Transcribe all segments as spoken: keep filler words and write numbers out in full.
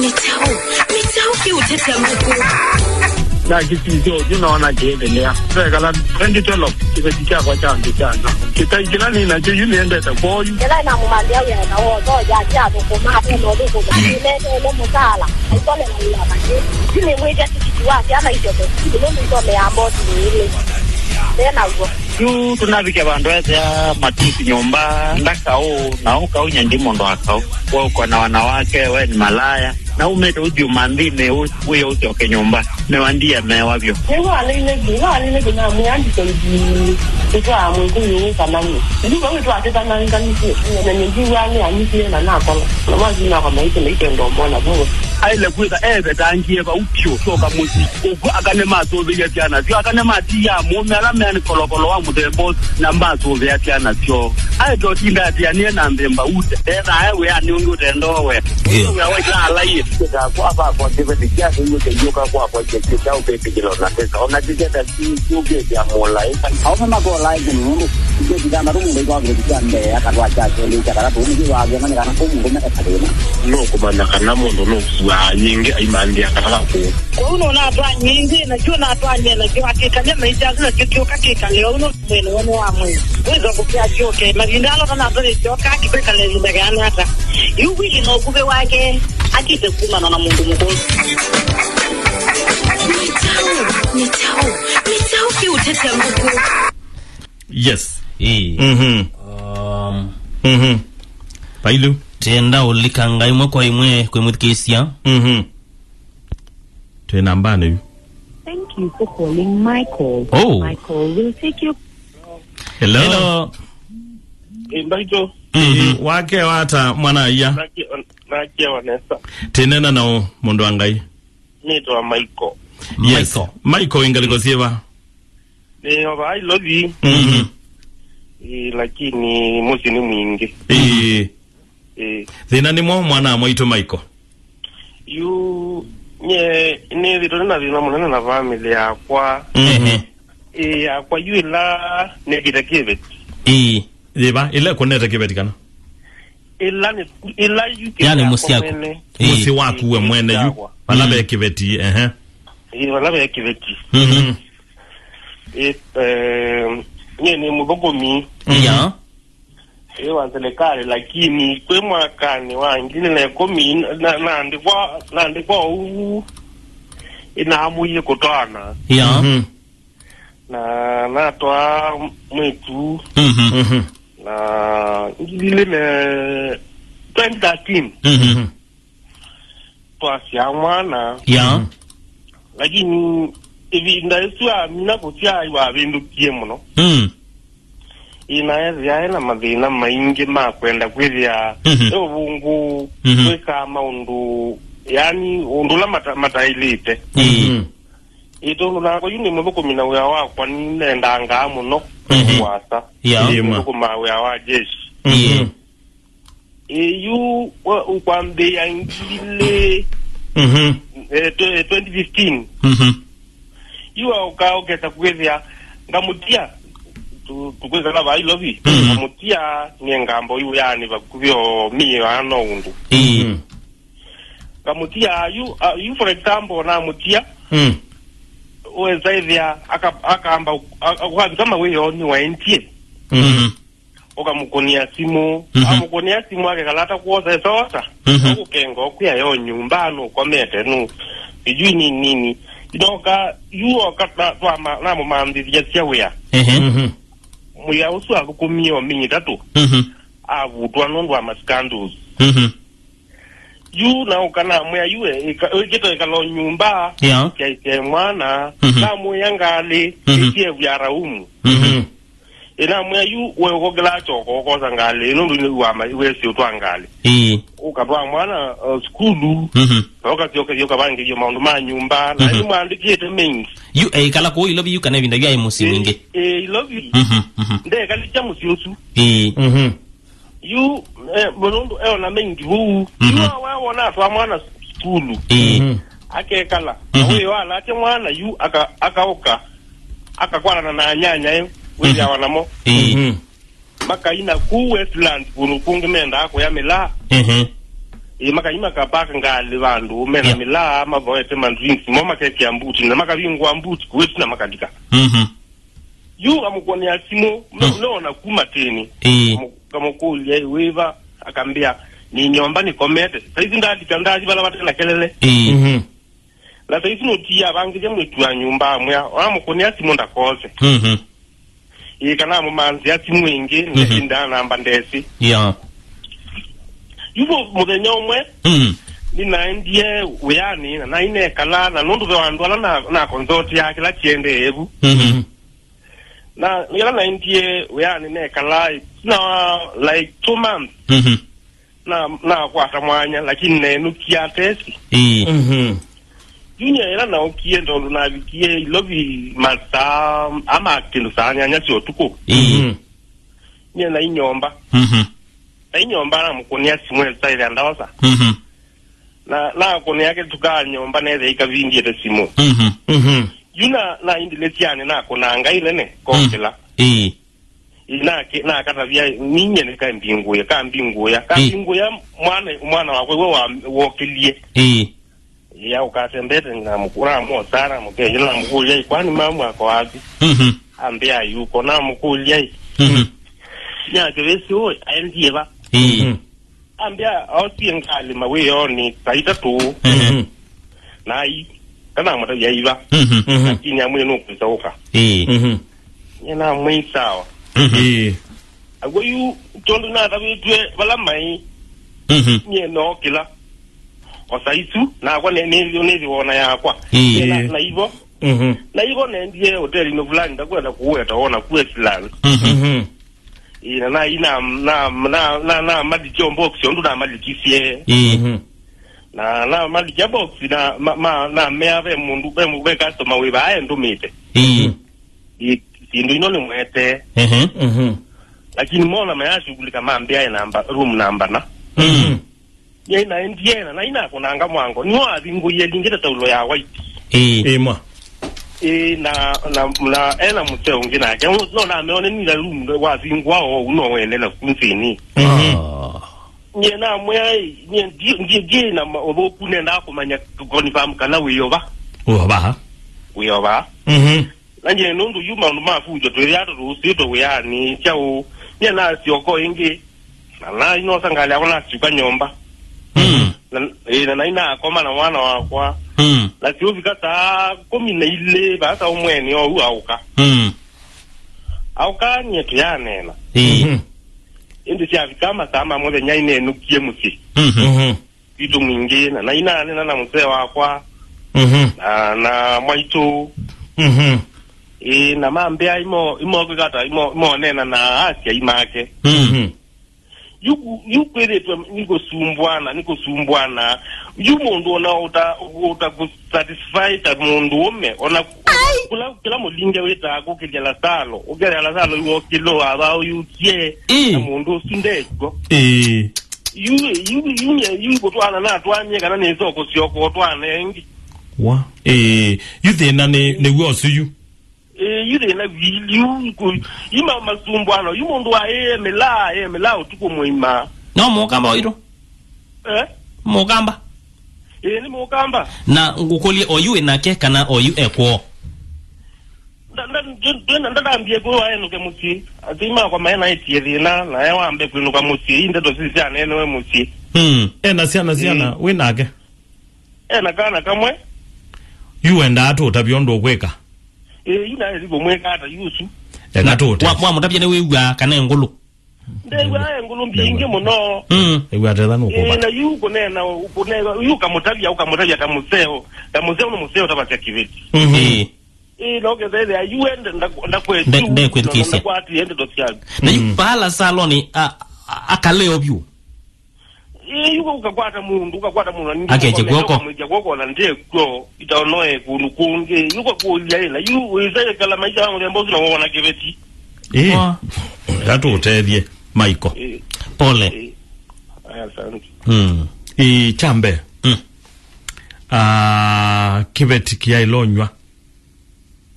Mĩtaũ, mĩtaũ kĩũtete ngũkũ. Na kĩsisyo, yu naona kĩendelea. Twekala twenty twelve, kĩveti kyakwa kya nthĩ kya nza. Kĩtai kĩla nĩ nakyo yu nĩendete kwoyu. Ĩla namũmantĩa wĩa na wotho, yake athũkũma, atena ũthũkũma, nĩneteele mũsaala, aikolela wĩa vangĩ. Yu nĩmwĩtya tikiti wa syana isyoke sukulu, nũndũ isomea mboti nĩ ilĩ. Ndenaw'o. Yu tũnavike vandũ ethĩa matusi nyũmba, ndakaũ, na ũkaũ nyandi mũndũ wa kaũ. We uko na wanawake, we ni malaya. Na umĩte ũthiũ manthĩnĩ, ũ-, wĩya ũsyoke nyũmba. Nĩwandie mewa vyũ. Nĩwaleile kĩ, nĩwaleile kĩ namwĩa nditoithi kũtwaa mwĩkũyũ kana nĩ. Ndu vau twatĩtananganisye, na nĩndiw'aa nĩ anyisie na nakola. Na mwathi nakwa maisha maitendo mona vuo. Aile kwĩtha evetangie vau vyũ, syoka mũsyĩ. Ũkw'o aka nĩmasũvĩie syana syoo, aka nĩmatiaa mũũme ala meanĩ kolokolo wa mũthemba ũsu na masũvĩa syana syoo. Aete ũtinda atianĩe na nthĩ mbau, ethaa e wĩanĩ ũngĩ ũtendoo we. Ndio. Wĩa wa ila ala yĩ. Kwakwa vakwa kĩveti kya kĩu kĩyũka kwakwa kĩkĩ kya ũvĩtĩkĩlo na pesa. Ona kĩketa kĩu kĩũkĩtya mũlaĩka. Aũme makolaa ĩkũmi nũndũ kĩveti thanthatũ mũndũ aitwaa kĩveti kya mbee, akatwaa kya kelĩ, kya katatũ, nĩkĩ wathĩana nĩ kana kũ mũndũme eka thĩna. Nũkũmanya kana mũndũ nũkuaa nyingĩ aimantĩa kana kũ. Kwoou nũnatwaa nyingĩ, nakyo natwany'a nakyo akĩkalya maisha asu, nakyo kyoka kĩkale ũu nũndũ mwĩĩ nĩwe nĩ wa mwĩĩ. Wĩthokũkĩa kyoke, mavinda ala ũtanatwaa kyoka, kĩkwĩkala ĩvinda kĩana ata? Yu Willy na ũkuvĩ wake, akĩte kumana na mũndũ mũkũũ. Mĩtaũ, mĩtaũ, mĩtaũ kĩũtete ngũkũ. Yes. Ĩĩ. Mhm. Um, Mhm. Pailu. Tenda ũlikanga ĩmwe kwa ĩmwe kwĩ mwĩthikĩĩsya. Mhm. Twĩ nambanĩ yu. Thank you for calling my call. Oh. My call will take you. Hello. Hello. Ĩ, Mbaitũ. Mhm. Ĩ, wakya ata mwana-a-ia? Nakya-, nakya Vanessa. Tĩneena na ũ, mũndũ wa Ngai? Nĩtawa Michael. Yes. Michael. Michael, ĩ ngalĩko syĩva? Nĩ o vaa Ilovi. Mhm. Ĩ, lakini mũsyĩ nĩ mwingĩ. Ĩĩ. Ĩĩ. Thĩna nĩ mwaũ mwana-a-mwaitũ Michael? Yu, nye, nĩthĩtwe nĩ na thĩna mũnene na family yakwa. Mhm. Ĩĩ, yakwa yu ĩla nekĩte kĩveti. Ĩĩ. Yĩva, ĩla ĩkũnete kĩveti kana? Ĩla nĩ, ĩla yu kĩveti yani yakwa mũsyĩ waku mwene. Ĩĩ. Mũsyĩ waku we mwene yu. Yakwa. Vala ve kĩveti, ehe. Ĩĩ, vala ve kĩveti. Mhm. Ĩĩ, eh, nye nĩ mũthũkũmi. Mhm. Ya. Ĩ wa serikali, lakini kwĩ mwakanĩ wa ngili na ĩkũmi na, naandĩkwa, naandĩkwa ũu, ĩnaamũie kũtwaana. Ya. Mhm. Na natwaa mwĩtu. Mhm. Mhm. Na ngili ilĩ na twenty thirteen. Mhm. Twasyaa mwana. Ya. Mhm. Lakini ĩvinda ĩsu amina kũsyaa wavĩndũkie mũno. Mm. Ĩnaethĩa ena mathĩna maingĩ ma kwenda kwĩthĩa, mhm, e ũvũngũ, mhm, kwĩkaa maũndũ, yani, ũndũ ũla mata-, mataĩlĩte. Ĩĩ. Mhm. Ĩ tondũ nakwa yu nĩ mũthũkũmi na wĩa wakwa nĩnendangaa mũno, mhm, kũasa. Ya. Ĩĩ, ma. Nĩthũkũmaa wĩa wa jeshi. Ĩĩ. Mhm. Ĩ, yu, wa, ũkwambĩĩa ngili, mhm, eh, tw-, eh, twenty fifteen. Mhm. Yu aũka ũkesa kwĩthĩa, ngamũtia, tu-, tũkwĩkala vaa Ilovi, mhm, ngamũtia nĩ ngambo yu yani vakuvĩ o mie aa no ũndũ. Ĩĩ. Mhm. Ngamũtia, yu, a, yu for example, namũtia, mm, wesa ĩthĩa, aka-, akamba, a, a, ũkavika mawĩoo nĩ waendie. Mhm. Ũkamũkũnĩa simũ, mhm, amũkũnĩa simũ akekala atakwosa, esosa. Mhm. Ũkũkenga ũkwĩa yo nyũmba, nũkomete, nũ, sijui nini nini. Ndoka, yu oka, na, twama-, namũmanthĩthya sya wĩa. Ehe. Mhm. Wĩa ũsu athũkũmie o mĩi ĩtatũ. Mhm. Avutwa nũndũ wa mascandals. Mhm. Yu na ũka namwĩa, yu e-, ĩka-, ĩkĩte ĩkala o nyũmba, yeah, kyaisye mwana, mhm, namwĩa ngalĩ, mhm, ĩtie vyaraumu. Mhm. Ĩnamwĩa yu, we ũkokĩla kyoko, ũkosa ngalĩ, nũndũ nĩ wama, wesi ũtwa ngalĩ. Ĩĩ. Ũkatwaa mwana, uh, sukulu, mhm, na ũkasyoka, ũkavangĩthya maũndũ ma nyũmba, na, mhm, nĩmwandĩkĩte maid. Yu eĩkala kũu Ilovi yu kana ĩvinda yu aĩ mũsyĩ wingĩ? Ĩĩ, Ilovi. Mhm, mhm. Ndekalĩkya mũsyĩ ũsu. Ĩĩ. Mhm. Yu, eh, nũndũ eona maid vau. Mhm. Yu we wona atwaa mwana sukulu. Ĩĩ. Mhm. Akekala. Mhm. Na wĩo alate mwana yu aka-, akaũka. Akakwatana na anyanyae wĩthĩawa namo. Ĩĩ. Mhm. Makaina kuu Westlands kũndũ kũngĩ mendaa kũya mĩlaa. Mhm. Ĩ, makai makapaka ngalĩ vandũ, mena Yeah. mĩlaa, mavoete ma drinks, mo makekĩa mbuti, na makavingũa mbuti, kuĩti na makalika. Mhm. Yu ngamũkũnĩa simũ, no, Mm. no na kuma tĩni. Ĩĩ. Ngamũ-, ngamũkũlya, "Ĩ, wĩva?" Akambĩa, "Nĩ nyũmba nĩkomete." Saizi ndalika, ndathi vala vate na kelele. Ĩĩ. Mhm. Na saizi nũtia avangĩthya mwĩtu wa nyũmba amwĩa, "Wamũkũnĩa simũ ndakose." Mhm. Ĩĩ, kana amũmanzĩa simũ ĩngĩ, Mhm. nda namba ndesĩ. Yeah. Yu mũthenya ũmwe, Mm. nĩnaendie wĩanĩ, na nainekala, na nũndũ ve andũ ala na, na konzoti ya kĩla kĩendee vu. Mhm. Na yĩla naendie wĩanĩ nekala, na, like, two months, Mhm. na, nakwata mwanya, lakini nenũkia tesi. Ĩĩ. Mhm. Yu nyie ĩla naũkie, tondũ navikie Ilovi masaa ama kĩndũ saa nyanya sya ũtukũ. Ĩĩ. Mhm. Nyie nai nyũmba. Mhm. Nai nyũmba namũkũnĩa simũ ĩsaĩthya ndaosa. Mhm. Na nakũnĩa kĩtukaa nyũmba nethĩa ikavindĩte simũ. Mhm. Mhm. Yu na, naindile syane nakũnanga ĩnene kokĩla. Ĩĩ. Ĩ, nake, nakatavya, ninye nĩkambingũya, kambingũya, Ĩ. kambingũya, mwana, mwana wakwa iwe wa, wokĩlie. Ĩ. Ya ũkatembete na mũkũra mosara, mũkeyela mũkũlya, "Kwani mamu ako wapi?" Mhm. Ambĩa, "Yuko." Na mũkũlya, "Ĩ." Mhm. Nyake vesi, "Oi, aendie va?" Ĩ. Mhm. Ambĩa, "Osie ngalĩ mawĩonĩ saa itatũ." Mhm. Mhm. Nai, kana mũtavya iva. Mhm. Mhm. Lakini amwe nũkwĩsa ũka. Ĩ. Mhm. Nĩnamwĩi sawa. Mhm. Ĩĩ. Agwo yu, tondũ natavĩtw'e vala maĩ, Mhm. nyie nookĩla. O saa isu, nakwa nĩ, nĩ, nĩthi wona yakwa. Ĩĩ. Nyie na, Ĩĩ. na ivo. Mhm. Na ivo nendie hotelinĩ fulani, ndakwenda kũweta wona kuwe silani. Mhm. Mhm. Ĩĩ, na, na, na, na, na, na, namalikie box, ũndũ namalikisie. Ĩĩ. Mhm. Na, namalikia box, na, ma, ma, namea ve mũndũ, ve, ve customer wĩ vaa endũmĩte. Ĩĩ. Mhm. Ĩ, syĩndũ ino nĩmwetee. Ehe. Mhm. Lakini mona mayashughulika mambĩa e namba, room namba na. Mm. Yai naendie na, na inakũnanga mwango. Nĩwavingũie lingĩ ta taulo ya white. Ĩĩ. Ĩmwe. Ĩ, na, na, na ena mũseo ũngĩ nake. No nameone nila room wavingũa o, ũu no wene na kunzini. Mhm. Ah. Nye namwĩa, ĩ, nye ndi, ndi, ndi na ma-, ũthũku nendaa kũmanya confirm kana wĩova. Wĩova. Wĩova. Mhm. Na nyie nũndũ yu maũndũ ma fujo twĩthĩa tũtũsĩtwe wĩanĩ kyaũ, nyie nasyoka ĩngĩ, na nainosa ngalĩ yakwa nasyũka nyũmba. Mm. Na, ĩ, na nainakoma na mwana wakwa. Mm. Na syũvika saa kũmi na ilĩ, vasa ũmweni oyu aũka. Mm. Aũka nyie tũyaneena. Ĩĩ. Mhm. Ĩndĩ syavika masaa ma mũthenya inenũkie mũsyĩ. Mhm. Mhm. Witũ mwingĩ, na, na inanena na mũsee wakwa, Mhm. na, na mwaitũ. Mhm. Ĩ, na mambĩa imo, imo kwĩka ata, imo, imonena na asyai make. Mhm. Yu, yu kwĩthĩtwe nĩ kũsumbwana, nĩ kũsumbwana. Yu mũndũ ona ũta, ũta kũsatisfy ta mũndũ ũme, ona kũla, kĩla mũlinge wĩtaa kũkĩlya Lasalo, ũkĩlya Lasalo iwokĩlo ava ũyũkie, Ĩ. na mũndũ ũsu ndekw'o. Ĩ. Yu, yu, yu, yu, yu kũtwana natwanie kana nĩsokũsyoka ũtwane ĩngĩ. Wa. Ĩ, yu thĩna nĩ, nĩw'o ũsu yu. Ĩ, yu thĩna vili, yu, ku-, yu ma-, masumbwano, yu mũndũ wa ĩ mĩlaa, ĩ mĩlaa ũtukũ mũima. No mũkamba oitũ? Eh? Mũkamba? Ĩ, nĩ mũkamba. Na ngũkũlye oyu wĩ nake kana oyu ekwoo? Nda-, nda-, nda-, nda-, ndandambie kwĩ waenũke mũsyĩ. Asyai makwa maĩ naĩtie thĩna, nae wambe kwĩnũka mũsyĩ. Ii ndeto sisyanenewe mũsyĩ. Mm. Ena syana, syana, Mm. wĩ nake? Ena kana kamwe. Yu wendaa tũũtavye ũndũ ũkwĩka? Ĩ, yu naĩthi kũmwĩka ata yu ũsu? Eka tũũtavye. Wa-, wamũtavya nĩwĩw'aa kana e ngũlũ? Ndew'aa e ngũlũ mbingĩ mũno. Mm. Ĩw'a atetha Ĩ, nũkũvata. na yu kũneena, kũneena, yu ũkamũtavya, ũkamũtavya ta mũseo. Ta mũseo nĩ mũseo ta vasya kĩveti. Mhm. Ĩ. Ĩ, na ũkethethea yu ende ndakwetũ. Nde-, ndekwĩthukĩĩsya. Ndakwatie ndeto syaku. Na yu Mm. paala saloni a-, a-, akaleo vyũ. Ĩ, yu ũkakwata mũndũ, ũkakwata mũndũ, na ningĩ Akekye ũkamenya kw'oko. ũkamwĩkya kw'oko, na ndĩkw'o, itaonoe kũndũ kũngĩ. Yu ũkakũlya ĩ, na yu wĩsa ĩkala maisha ma mũthemba ũsu na wona kĩveti. Ĩ, Wa. Eka tũũtethye, Maiko. Ĩ, Pole. ĩ. Aya, asante. Mm. Ĩ, kya mbee. Mm. Ah, kĩveti kĩaĩla ũnyw'a.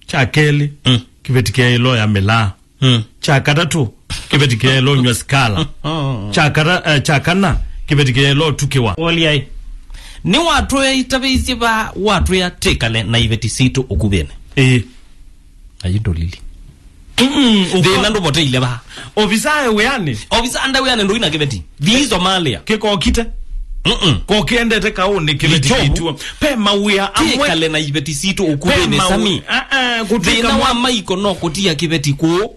Kya kelĩ, Mm. kĩveti kĩaĩla ũya mĩlaa. Mm. Kya katatũ, kĩveti kĩaĩla ũnyw'a sikala. Oh. Kya kata-, eh, kya kana, Kĩveti kĩyaĩlwa ũtukĩwa. Woliai. Nĩwatwĩtavĩisye va watwĩa tĩkale na iveti sitũ ũkuvĩnĩ. Ĩĩ. Ayu ndũlili. Mm-mm, thĩna ũko- ndũvoteile va. Ovisa e wĩanĩ. Ovisa nda wĩanĩ ndũi na kĩveti. Thi Somalia. Kĩkokite. Mm-mm. Kokĩendete kaũnĩ kĩveti. Kĩituo. Pe mawĩa amwe. Tĩkale na iveti sitũ ũkuvĩnĩ, Sami. Ah, ah, kũtwĩka thĩna wa mwa- Maiko no kũtia kĩveti kũũ.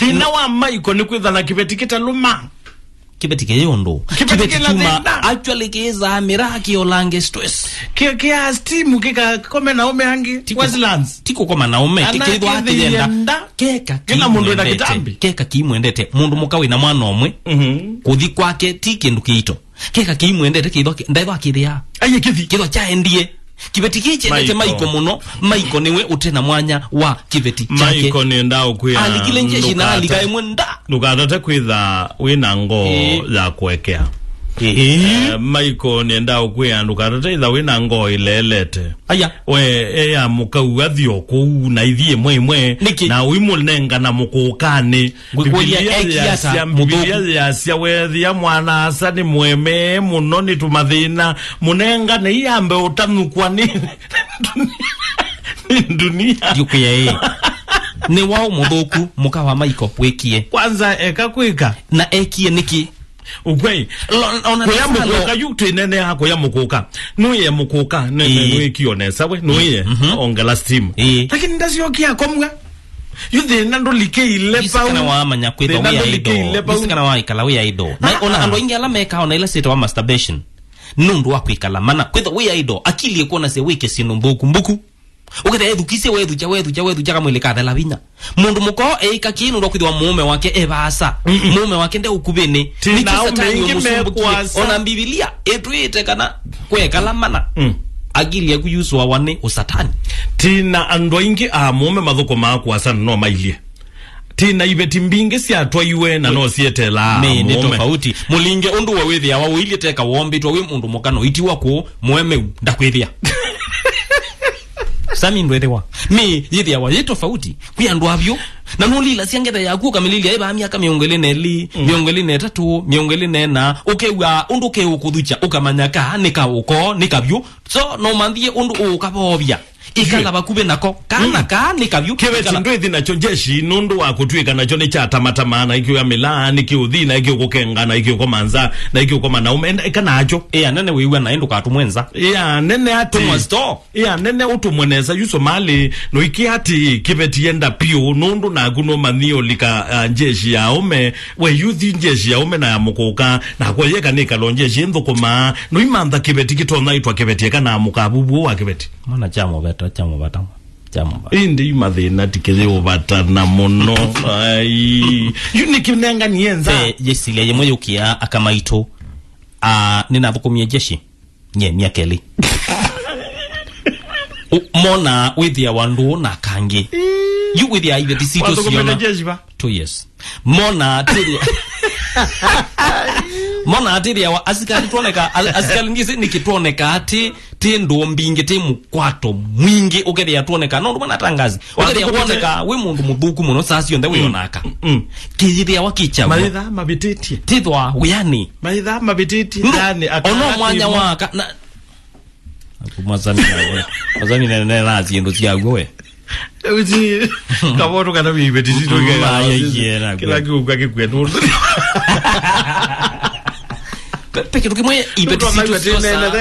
Thĩna wa Maiko nĩ kwĩtha na kĩveti kĩtalũma. Kĩveti kĩyĩ ũndũ. Kĩveti kĩveti kĩna kyuma thĩna. Actually kĩĩzaa mĩraa kĩolange stress. Kĩ-, kĩa steam kĩkakome na ũme angĩ. Ti kũ-, Westlands. Ti kũkoma na ũme, ti kĩthwa kĩyenda. Keka kĩla mũndũ ena kĩmwendete. Kĩtambi. Keka kĩmwendete. Mũndũ mũka wĩna mwana ũmwe. Mhm. Kũthi kwake ti kĩndũ kĩito. Keka kĩmwendete kĩthwa kĩ-, ndaĩthwa kĩthĩa. Aiye kĩthi. Kĩthwa kyaendie. Kĩveti kĩĩ kyendete Maiko. Maiko mũno. Maiko nĩwe ũte na mwanya wa kĩveti kyake. Maiko nĩenda ũkwĩa. Alikile njeshi na alika ĩmwe nda. Ndũkatate kwĩtha wĩ na ngoo ya kũekea. Ĩĩ. Eh, Maiko nĩenda ũkwĩa ndũkatate itha wĩ na ngoo ĩleelete. Aya. We, eya mũkau athi o kũu na ithi ĩmwe ĩmwe. Nĩkĩ? Na ũimũnenga na mũkũũkanĩ. Ngwĩkũlya Bibilia eki ata yasya, mũthũku? Bibilia yasya, wethĩa mwana-a-asa nĩ mũemee mũno nĩ tũmathĩna, mũnengane iambe ũtanũkwa nĩ, nĩ ndunia. Ndiũkwĩa ĩ. Nĩ waũ mũthũku mũka wa Maiko wĩkie? Kwanza eka kwĩka. Na ekie nĩkĩ? Ũkwei. Lo-, ona kũya Salo. Mũkũka, yu twĩnenea kũya mũkũka. Nũye mũkũka, nĩ, nĩ, ĩĩ. Nũĩkio nesa we, nũye, mhm, ongela steam. Ĩĩ. Lakini ndasyokia komwa. Yu thĩna ndũlikĩile pau. Kana wamanya kwĩthwa wĩ idle. Thĩna ndũlikĩile pau. Kana waikala wĩ idle. Na, ah, ona, ah, andũ aingĩ ala mekaa ona ila syĩtawa masturbation. Nũndũ wa kwĩkala mana. Kwĩthwa wĩ idle, akili ĩkwonasya wĩke syĩndũ mbuku mbuku. Ũkethĩa ethukisye, wethukya, wethukya, wethukya, kamwĩlĩ kathela vinya. Mũndũ mũka eĩka kĩĩ nũndũ wa kwĩthĩwa mũũme wake e vaasa. Mm-mm. Mũũme wake nde ũkuvĩnĩ. Ti nĩkĩ na Satani aingĩ ũmũsumbũkie? Mekwasa. Ona Mbivilia ĩtwĩĩte kana kwekala mana. Mm. Akili yaku yusũawa nĩ ũsatani. Ti na andũ aingĩ a mũũme mathũkũmaa kũasa na no mailyĩ. Ti na iveti mbingĩ syatwaiwe na no syetelaa. Mĩ nĩ mũũme tofauti. Mũlinge ũndũ we wĩthĩawa ũilyĩ teka wombĩtwe wĩ mũndũ mũka no itiwa kũũ, mũemeu ndakwĩthĩa. Sami ndwĩthĩwa. Mĩ yĩthĩawa yĩ tofauti. Kwĩ andũ avyũ. Na nũlilasya ngetha yaku ũkamĩlilya ĩvaa myaka mĩongo ĩlĩ na ĩlĩ, mm, mĩongo ĩlĩ na ĩtatũ, mĩongo ĩlĩ na ĩna, ũkew'a ũndũ keũkũthukya, ũkamanya kaa nĩ kaũko, nĩ kavyũ. So, no manthie ũndũ ũũkavoovya. Ikala vakuvĩ nako. Kana, mm, kaa nĩ kavyũ. Kĩveti ikala ndwĩthi nakyo njeshi nũndũ wa kũtw'ĩka nakyo nĩ kyatamatamaa, na ikĩũya mĩlaa, nĩ kĩũthi, na ikĩũkũkenga, na ikĩũkoma nza, na ikĩũkoma na ũme. Enda, ĩka nakyo. Ĩ anene wĩw'a naĩ ndũkatũmwe nza. Ĩ anene ati. Tũmwe store. Ĩ anene ũtũmwe nesa yu Somali, no ikĩ ati kĩveti enda piũ, nũndũ naku nũmanyie ũlika, ah, njeshi ya ũme, we yuthi njeshi ya ũme na ya mũkũka, nakwa yeka nĩkalo njeshi nthũkũmaa, no imantha kĩveti kĩtonya itwa kĩveti eka na mũkavuvu wa kĩveti. Mwana kya mũveta, kya mũvata, kya mũvata. Ĩndĩ imathĩna tikĩyĩ ũvatana mũno. Ai. Yu nĩkĩnenganie nza. Ve yĩsilya yĩmwe yũkĩa aka maitũ. Ah, nĩnathũkũmie jeshi. Nye, myaka ĩlĩ. U-, mona wĩthĩawa ndũũ na kangĩ. Yu wĩthĩa iveti sitũ wathũkũmĩte siona. Jeshi va? Two years. Mona atĩrĩa. Mona atĩrĩawa asikali twoneka, a-, asikali ngisi nĩkĩ twoneka atĩ tĩ ndũũ mbingĩ, tĩ mũkwato mwingĩ, ũkethĩa twoneka. No ndũmwe na tangazi. Ũkethĩa wathũkũmĩte woneka wĩ mũndũ mũthũku mũno, saa cionthe, mm, wĩonaka. Mm. Kĩyĩthĩawa kĩkyawa. Maitha mavĩtĩtie. Tithwa wĩanĩ. Maitha mavĩtĩtie. Ndũ-, yani, ona akana mwanya kĩmo. Wa aka-, na, Aku Mwasani na we. Mwasani ne, ne na syĩndũ syaguo we. Uti, kavoto kana wĩveti sitũ. Mm, kĩla, aya, iye, na kĩla kwe. Kĩũka kĩkwetũ. Pe-, pe kĩndũ kĩmwe, iveti sitũ syosa.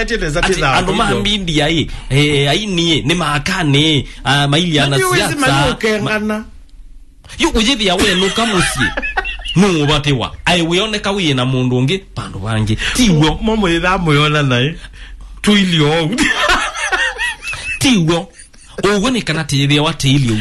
Ati andũ ma media ĩ, eh, aini ĩ, nĩ makanĩ, ah, mailiana siasa. Mani wezi mani ũkengana. Yu ũyĩthĩa wenũka mũsyĩ, nũũvatĩwa. Aĩ wĩoneka wĩĩ na mũndũ ũngĩ vandũ vangĩ. Tiw'o. Mo mũyĩthaa mũyona naĩ. Tũilio ou. Tiw'o. Ũw'o nĩ kana tĩyĩthĩawa tĩilio.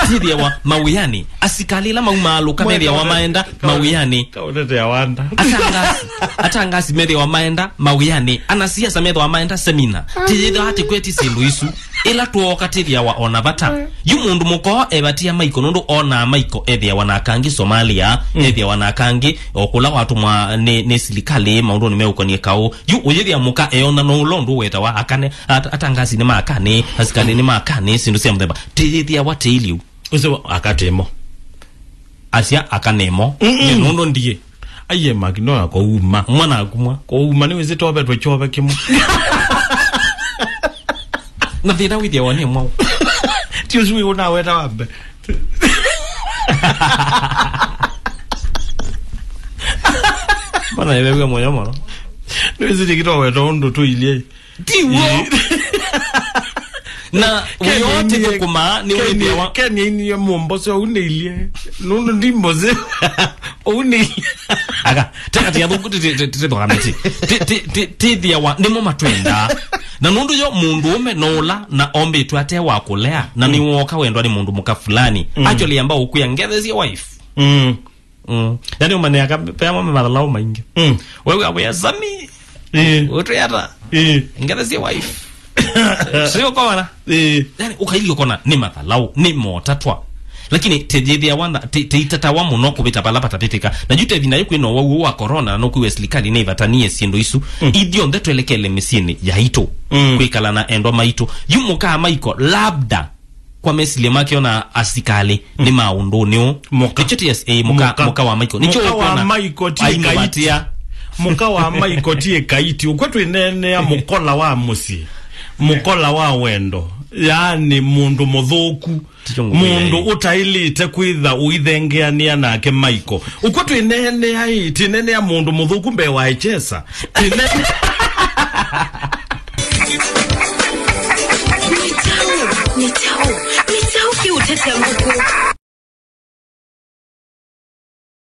Tĩyĩthĩawa mawĩanĩ. Asikalĩ ĩla maumaalũka methĩawa maenda mawĩanĩ. Kaũtetea wanda. Atangasi, atangasi methĩawa maenda mawĩanĩ. Anasiasa methĩawa maenda semina. Tĩyĩthĩawa tĩkweti syĩndũ isu. Ĩla twooka tĩthĩawa o na vata. Yu mũndũ mũkoo evatia Maiko nũndũ onaa Maiko ethĩawa na akangĩ Somalia, mm, ethĩawa na akangĩ o kũla watũmwa nĩ, nĩ silikalĩ maũndũnĩ meũkonie kaũ. Yu ũyĩthĩa mũka eona no ũla ũndũ wetawa akane, at-, atangasi nĩ makane, asikalĩ nĩ makane, syĩndũ sya mũthemba. Tĩyĩthĩawa tĩiliu. Ũsĩ wa akatĩmo. Asya akanemo. Mm-mm. Nĩ nũndũ ndiĩ. Aiye, Mark, no ya kũuma. Mwana akumwa. Kũuma nĩ wĩsĩ tovetwe kyove kĩmwe. Na thĩna wĩthĩawa nĩ mwaũ? Ti ũsu wĩ ũnaweta wa mbee. Mwana yewew'a mũyo mũno. Nĩ wĩsĩ tĩkĩtoweta ũndũ tũilyĩ. Ti w'o. Ĩĩ. Na wĩoo ti thũkũmaa, nĩ wĩthĩawa. Ken ainie mũmbose, "Ũu nĩ ilyĩ." Nũndũ ndi mbose. "Ũu nĩ ilyĩ." Aka, teka ti athũku, ti, ti, ti, ti, ti, ti, ti, ti, tĩthĩawa, nĩmo matwendaa. Na nũndũ yo mũndũ ũme no ũla na ombĩtwe ate wa kũlea, na nĩ woka wendwa nĩ mũndũ mũka fulani. Mm. Actually, amba ũkwĩa, "Ngethesie wife." Mm. Mm. Yani, ũmanĩaka, pea mame mathalau maingĩ. Mm. Wewe, wewe, Sami. Eh. Ũtwĩata. Eh. Ngethesie wife. Sio kona. Eh. Yani, ũkaili ũkona, nĩ mathalau, nĩ motatwa. Lakini tĩyĩthĩawa na, tĩ-, tĩitatawa mũno kũvĩta vala vatavĩtĩka. Na yu tevinda ĩkwĩ no wau wa corona, na nũkwĩw'a silikali nĩ ĩvatanie syĩndũ isu. Mm. Ithyonthe twelekele mĩsyĩnĩ yaitũ. Mm. Kwĩkala na endwa maitũ. Yu mũkaa maiko, labda kwa mesilya make ona asikalĩ nĩ maũndũnĩ ũũ. Mũka. Nĩkyo ti as-, eh, mũka, mũka. Mũka wa Michael. Nĩkyo mũka wa ũkwona Michael ti aino kaiti. Vatia. Mũka wa Michael ti kaiti. Ũkw'a twĩneenea mũkola wa mũsyĩ. Mũkola wa wendo. Yaani mũndũ mũthũku. Tikyo ngũkwĩa, mũndũ eh. Ũtaĩlĩte kwĩtha ũithengeanĩa nake Michael. Ũkw'a twĩneenea ĩ, tineenea mũndũ mũthũku mbee wa Echesa. Tineenea Nĩ kyaũ? Nĩ kyaũ? Nĩ kyaũ kĩũtete ngũkũ?